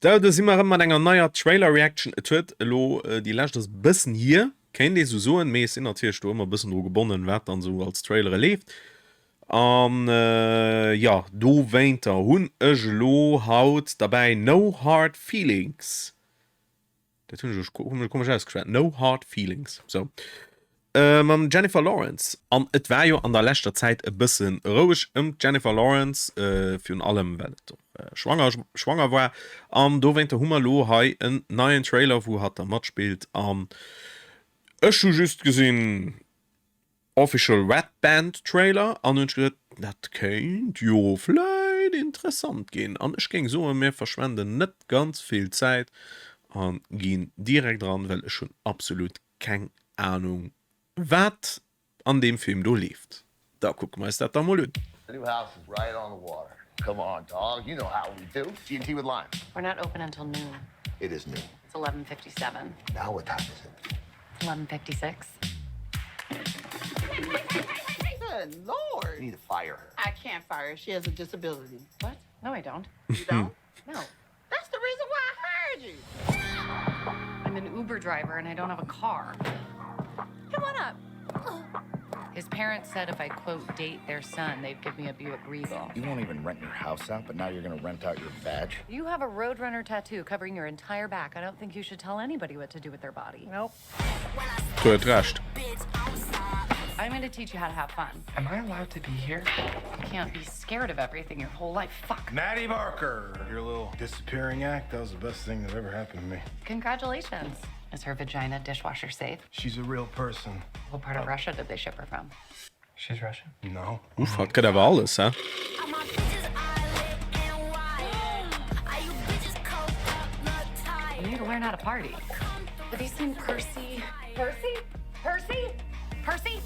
Sou, do si mer erëm mat enger neier Trailer Reaction. Et huet elo, déi lescht ass e bëssen hier, kéint ee sou soen, mee ech sinn natierlech do ëmmer e bëssen dru gebonnen, wat dann sou als Trailere leeft. An jo, dowéinter hunn ech elo haut derbäi No Hard Feelings. Dat hunn ech elo komesch ausgeschwat, No Hard Feelings, sou. Mam Jennifer Lawrence. An et war jo an der leschter Zäit e bësse roueg ëm d'Jennifer Lawrence, virun allem well et och schwanger schwanger war. An dowéinter hu mer elo hei en neien Trailer wou hatt da matspillt. An ech hu just gesinn Official Red Band Trailer an hunn ech gesot, dat kéint jo vläit interessant ginn. An ech géing soen, mir verschwenden net ganz vill Zäit a ginn direkt eran, well ech hunn absolut Keng Ahnung wat an deem Film do leeft. Da kucke mer eis dat da mol un. The new house is right on the water. Come on dog, you know how we do. G&T with lime. We're not open until noon. It is noon. It's 11:57. Now what time is it? 11:56. Good lord. You need to fire her. I can't fire her. She has a disability. What? No, I don't. You don't? No. That's the reason why I hired you. I'm an Uber driver and I don't have a car. Come on up. His parents said if I, quote, date their son, they'd give me a Buick Regal. You won't even rent your house out, but now you're gonna rent out your vag? You have a Roadrunner tattoo covering your entire back. I don't think you should tell anybody what to do with their body. Nope. Huet Recht. I'm gonna teach you how to have fun. Am I allowed to be here? You can't be scared of everything your whole life. Fuck. Maddie Barker, your little disappearing act, that was the best thing that ever happened to me. Congratulations. Is her vagina dishwasher safe? She's a real person. What part of Russia did they ship her from? She's Russian? No. Uff, hatt gëtt awer alles, he? You need to learn how to party. Have you seen Percy? Percy? Percy? Percy?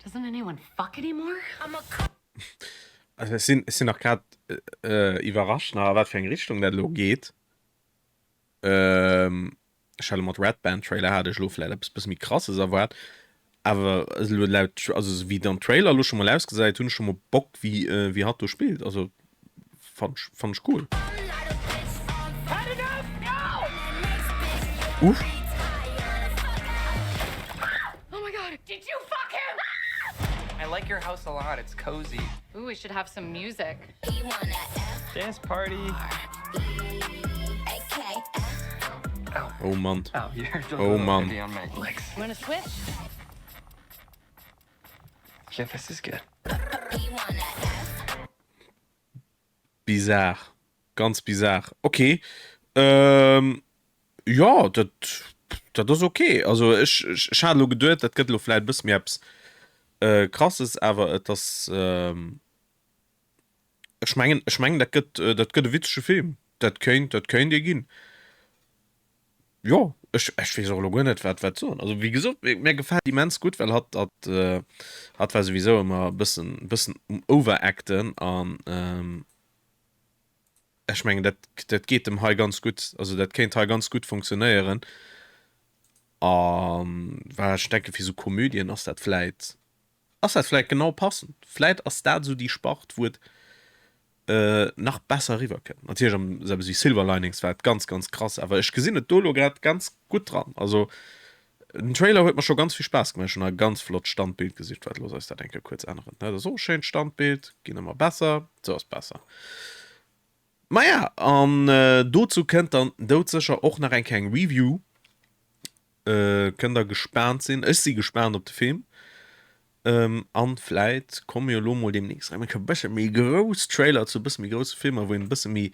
Doesn't anyone fuck anymore? Also ech sinn, ech sinn nach grad iwwerrascht nach a wat fir eng Richtung dat elo geet. Ech hat elo mat Red Band Trailer hat ech elo vläit eppes bësse méi krasses erwaart, awer elo laut, also esou wéi dann Trailer elo scho mol ausgesäit, hunn ech scho mol Bock wéi wéi hatt do spillt, also fannt ech fannt ech cool. Uff. Oh my god, did you fuck him? I like your house a lot, it's cozy. Ooh, we should have some music. Dance party. Oh Mann. Oh, you're a Oh little Mann. heavy on my legs. You wanna switch? Yeah, this is good. Bizar. Ganz bizar. Ok. Ähm, jo, dat, dat ass ok. Also ech, ech, ech hat elo geduet, dat gëtt elo vläit e bësse méi eppes äh, Krasses, awer et ass, ähm, ech mengen, ech mengen, dat gëtt, dat gëtt e witzege Film. Dat kéint, dat kéint ee ginn. Jo, ech, ech weess och elo guer net, wat, wat soen. Also wéi gesot, mir, mir gefält immens gutt, well hatt, hatt, hatt war souwisou ëmmer e bëssen, bëssen um Overacten an ech mengen, dat, dat geet em hei ganz gutt. Also dat kéint hei ganz gutt funktionéieren. A well ech denke fir esou Komödien ass dat vläit, ass dat vläit genau passend. Vläit ass dat esou déi Spart, wou et nach besser eriwwer kënnt. Natierlech am sou eppes wéi Silver Linings war et ganz ganz krass, awer ech gesinn et do elo grad ganz gutt dran. Also den Trailer huet mer scho ganz vill Spaass gemaach. Ech hunn hei e ganz flott Standbild gesicht. Waart, looss eis dat eng Kéier kuerz änneren. Dat ass och e schéint Standbild, ginn ëmmer besser, sou ass besser. Maja, an dozou kënnt dann doudsécher och nach eng kleng Review. Kënnt der gespaant sinn. Ech si gespaant op de Film. An vläit komme jo lo mol deemnächst erëm e bësse méi grouss Trailer zu e bësse méi grousse Filmer, wou een e bësse méi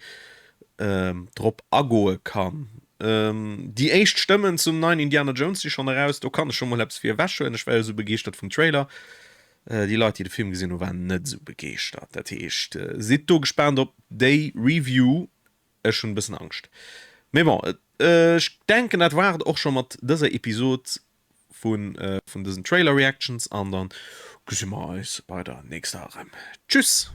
drop agoe kann. Déi éischt Stëmmen zum neien Indiana Jones si schonn eraus. Do kann ech scho mol eppes fir ewech huelen. Ech war jo esou begeeschtert vum Trailer. Déi Leit, déi de Film gesinn hu waren net esou begeeschtert. Dat heescht, sidd do gespaant op déi Review. Ech hunn e bëssen Angscht. Mee bon, ech denken dat war et och scho mat dëser Episod vun vun dësen Trailer Reactions an dann gesi mer eis bei der nächster erëm. Tschüss!